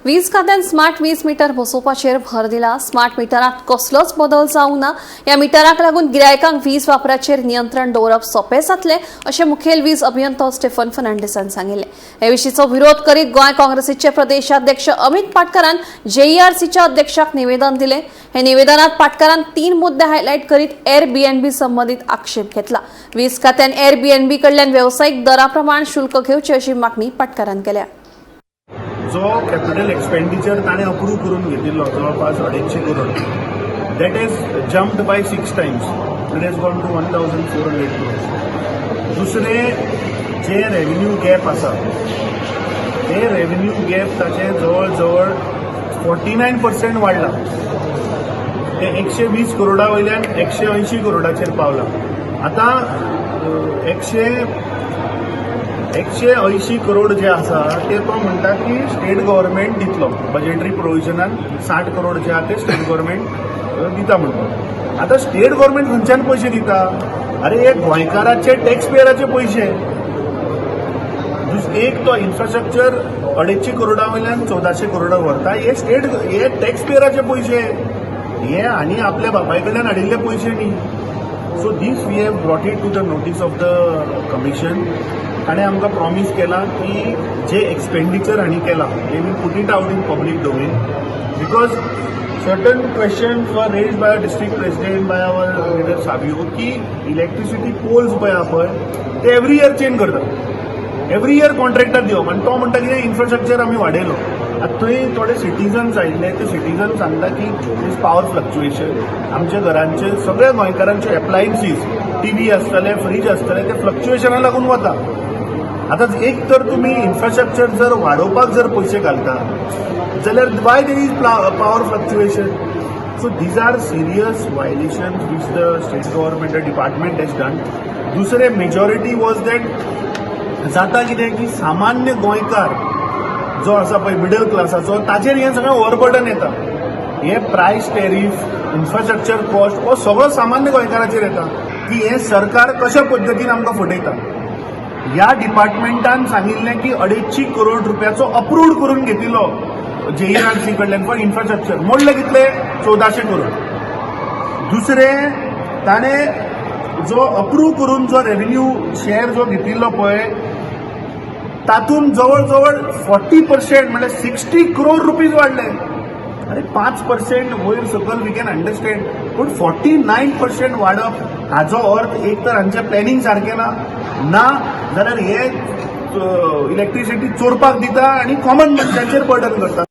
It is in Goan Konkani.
वीज खात्यान स्मार्ट वीज मीटर बसोवपाचेर भर दिला. स्मार्ट मिटरांत कसलोच बदल जावंक ना. ह्या मिटराक लागून गिरायकांक वीज वापराचेर नियंत्रण दवरप सोंपें जातलें, अशें मुखेल वीज अभियंतो स्टेफन फर्नांडीसान सांगिल्लें. हे विशींचो विरोध करीत गोंय काँग्रेसीचे प्रदेशाध्यक्ष अमित पाटकरान जेईआरसीच्या अध्यक्षाक निवेदन दिलें. हे निवेदनात पाटकरान तीन मुद्दे हायलायट करीत एअरबीएनबी संबंदीत आक्षेप घेतला. वीज खात्यान एअरबीएनबी कडल्यान वेवसायीक दरा प्रमाण शुल्क घेवचें, अशी मागणी पाटकरान केल्या. जो कॅपिटल एक्सपेंडिचर ताणें अप्रूव करून घेतिल्लो जवळपास 250 crore, that is jumped by six times. It has gone to 1400 crores. दुसरें, जे रेव्हेन्यू गॅप आसा, ते रेव्हेन्यू गॅप ताचे जवळ जवळ 49% वाडला. ते 120 करोडा वयल्यान 180 करोडाचेर पावला. आतां 180 करोड जे आसा ते तो म्हणटा की स्टेट गव्हर्मेंट दितलो. बजेटरी प्रोविजनान 60 करोड जे आहा ते स्टेट गव्हर्मेंट दिता म्हणटा. आतां स्टेट गव्हर्मेंट खंयच्यान पयशे दिता? अरे, हे गोंयकाराचे टॅक्स पेयराचे पयशे. एक तो इन्फ्रास्ट्रक्चर 250 करोडा वयल्यान 1400 करोडा व्हरता. हे स्टेट, हे टॅक्स पेयराचे पयशे हे आनी आपल्या बापाय कडल्यान हाडिल्ले पयशे न्ही. So this we have brought it to the notice of the commission. ताणें आमकां प्रॉमीस केलां की जे एक्सपेंडिचर हांणी केलां, they will put it out in public domain, because certain questions were raised by our district president, by our leader Savio, की इलेक्ट्रिसिटी पोल्स पळय आहा पळय, ते एवरी इयर चेंज करतात, एवरी इयर कॉन्ट्रॅक्टाक दिवप. आनी तो म्हणटा कितें, इन्फ्रास्ट्रक्चर आमी वाडयलो. आतां थंय थोडे सिटीजन्स आयिल्ले, ते सिटीजन सांगता की दीस पावर फ्लक्च्युएशन आमच्या घरांचे, सगळ्या गोंयकारांचे एप्लायन्सीस, टीव्ही आसतले, फ्रीज आसतले, ते फ्लक्च्युएशना लागून वता. आतां एक तर तुमी इन्फ्रास्ट्रक्चर जर वाडोवपाक जर पयशे घालता जाल्यार why there is power fluctuation? So these are serious violation which the state government department has done. दुसरे मेजॉरिटी वॉज that जाता कितें की सामान्य गोंयकार जो आसा पळय, मिडल क्लासाचो, ताचेर हें सगळें ओवरबर्डन येता. हे प्रायस टॅरीफ, इन्फ्रास्ट्रक्चर कॉस्ट हो सगळो सामान्य गोंयकाराचेर येता की हें सरकार कशा पद्दतीन आमकां फटयता. ह्या डिपार्टमेंटान सांगिल्लें की 250 करोड रुपयाचो अप्रूव्ड करून घेतिल्लो जेईआरसी कडल्यान फॉर इन्फ्रास्ट्रक्चर. मोडले कितले? 1400 करोड. दुसरें, ताणें जो अप्रूव करून जो रेव्हेन्यू शेअर जो घेतिल्लो पळय, तातूंत जवळ जवळ 40%, म्हणल्यार 60 करोड रुपीज वाडले. अरे, 5% वयर सकल we can understand, पूण 49% वाडप हाजो अर्थ एक तर हांचें प्लॅनिंग सारकें ना, ना जाल्यार हे इलेक्ट्रिसिटी चोरपाक दिता आनी कॉमन मनशाचेर बर्डन करता.